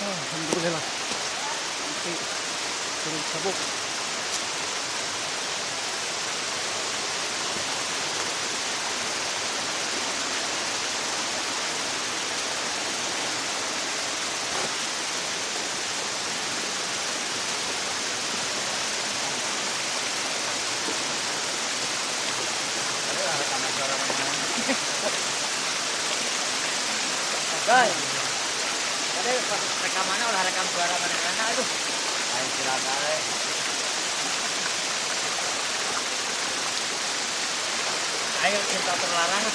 Alhamdulillah. Nanti turun sabok. Guys. Tadi rekamannya ulah rekam suara mana aduh. Ayo silakan. Ayo cinta terlarang.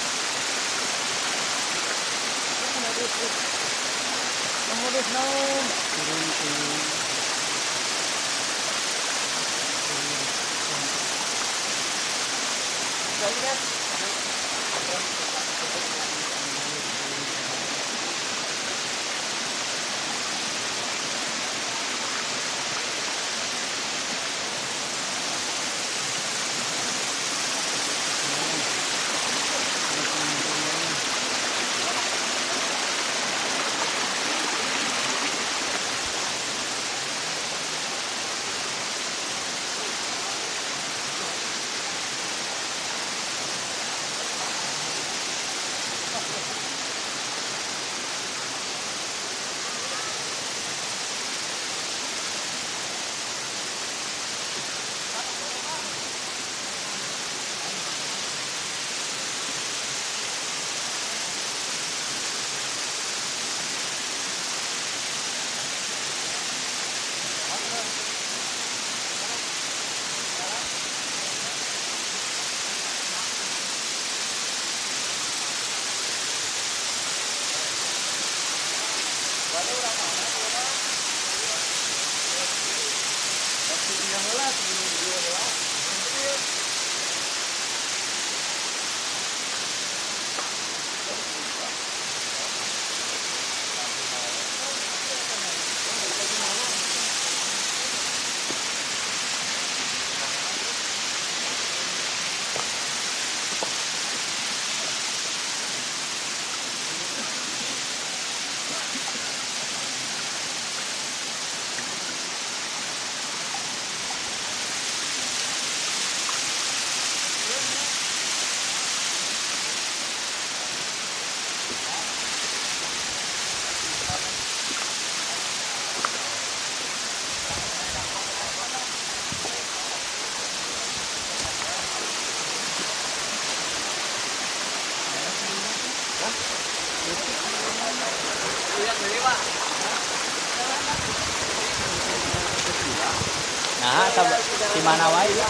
Modus naon? Turun turun. Nah, di mana wae ya?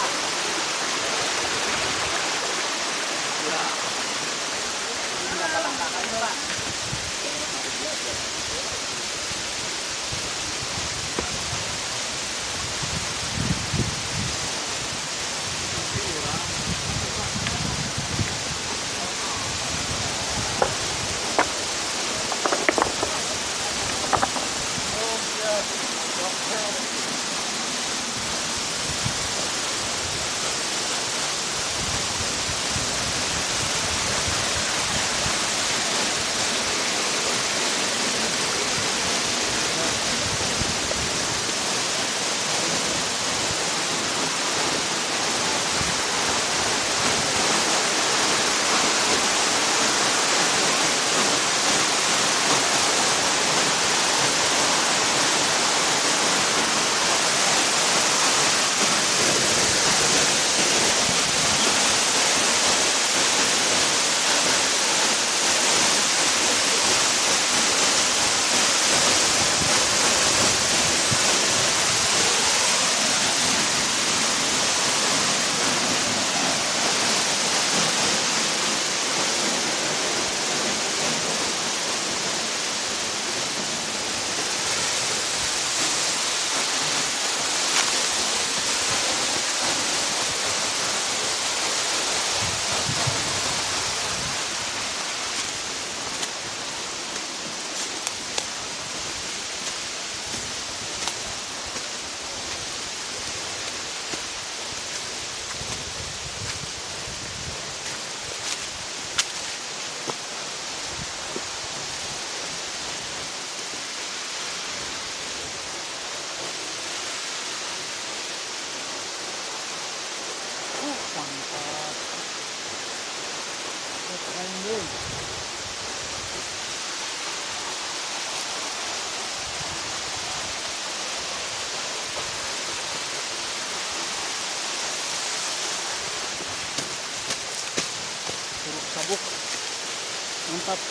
Mantap.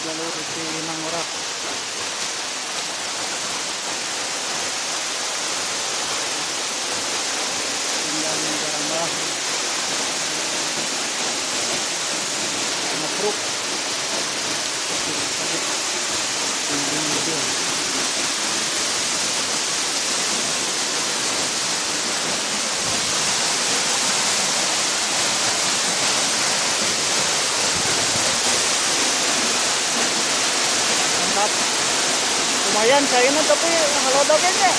Jalur di Nangorak. Tinggal Garamba. Truk. Mobil. Mantap. Lumayan kayaknya tapi kalau kayaknya.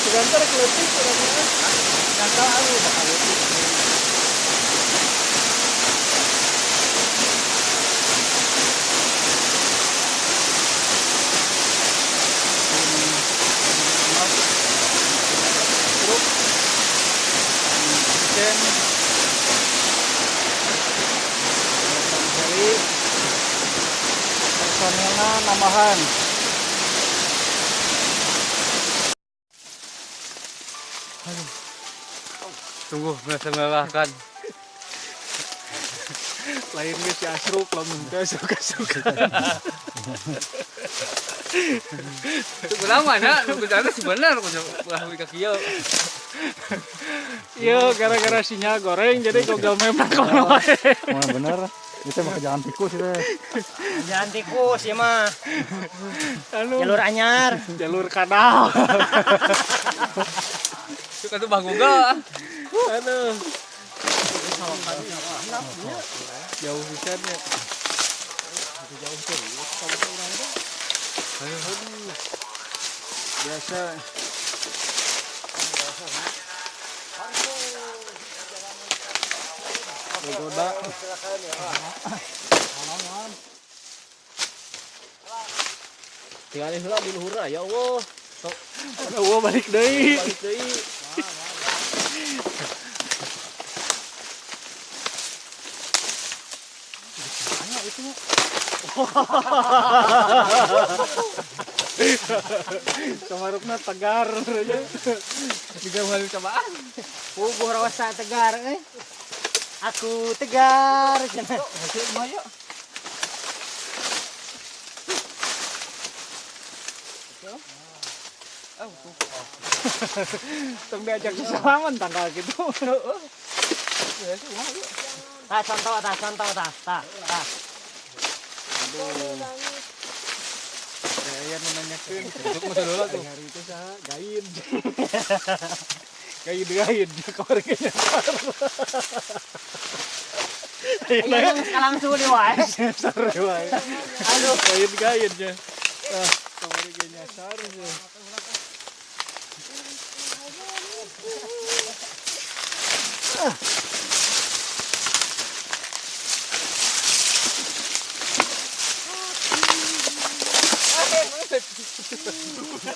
Sebentar keleutik urang mah. Nyata anu bakal leutik. Truk, Sen, Heri, personilnya nambahan. Aduh. Sungguh merasa melelahkan. Lain ge si Asruk lamun teh Asruk Asruk. Tunggu lama na, nunggu jalan sih bener, ulah ka kieu. Iya, gara-gara sinyal goreng jadi Google Map na kono wae. Wah bener, itu mah jalan tikus itu. Jalan tikus ya mah. Anu, Jalur anyar. Jalur kanal. Itu kan tuh bah Google. Aduh. Jauh pisan ya. Jauh tuh. Kalau urang teh. Aduh. Biasa. Goda. Tinggal heula di luhur ya Allah. Aduh, balik deui. Balik deui. Samarupna tegar aja. Tiga kali cobaan. Puguh rasa tegar eh. Aku tegar cenah. Hasil mah yuk. Tong diajak salaman tanggal gitu. Tah contoh tah contoh tah tah tah. Aduh. Saya nu nanyakeun. Untuk masa dulu tuh. Hari itu saha? Gain. Gain gain kamari ge nyasar. Ayo langsung di wae. Nyasar wae. Aduh. Gain gain nya. Ah, kamari ge nyasar nya.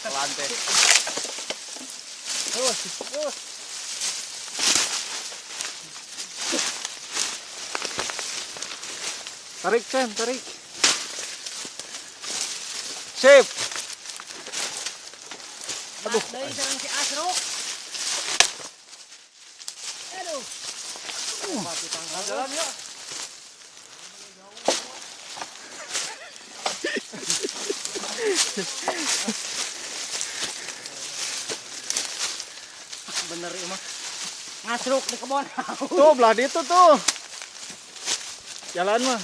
Lantai. Terus, terus. Tarik, Sen, tarik. Sip. Aduh. Deui sareng si Asruk. Aduh. Jalan yuk. Bener ieu mah. Ngasruk di kebon. Tuh, belah itu tuh. Jalan mah.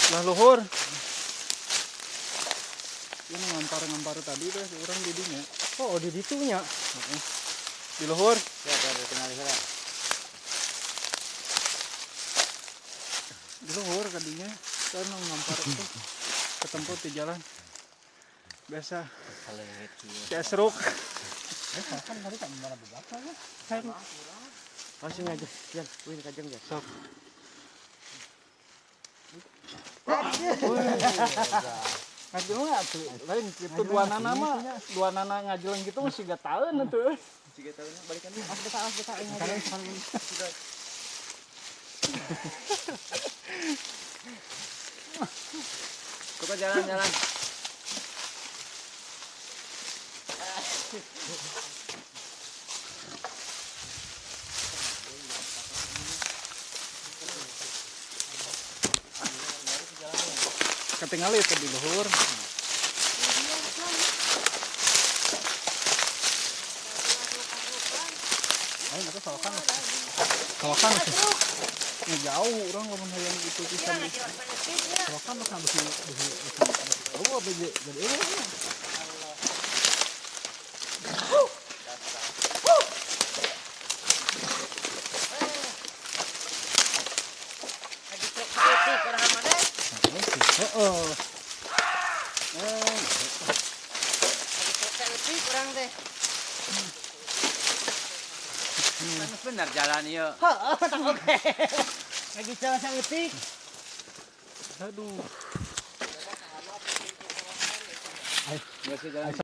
Belah luhur. Ini ngampar-ngampar tadi tuh orang di dinya. Oh, di ditu nya. Di luhur. Ya, dari tinggal heula. Di luhur kadinya. Kan ngampar itu ketemu di jalan. Biasa. Si Asruk. Kan tadi kan mana beberapa ya? Langsung aja. Jan, wih kajeng ya. Sok. Ngajeleng atuh. Lain gitu dua nana mah, dua nana ngajeleng gitu masih gak tahu atuh. 3 tahun balikan dulu. As beta, as beta. Tuh jalan-jalan. Ketinggalan itu di luhur. Ayo itu solokan. Solokan. Ya jauh orang lamun hayang itu pisan. Solokan mah kan besi besi. Oh, apa jadi ini? Lagi truk putih kurang mana? Heeh. Lagi truk putih kurang teh. Kan bener jalan ieu. Heeh, tak oke. Lagi jalan saeutik. Aduh. Geus jalan.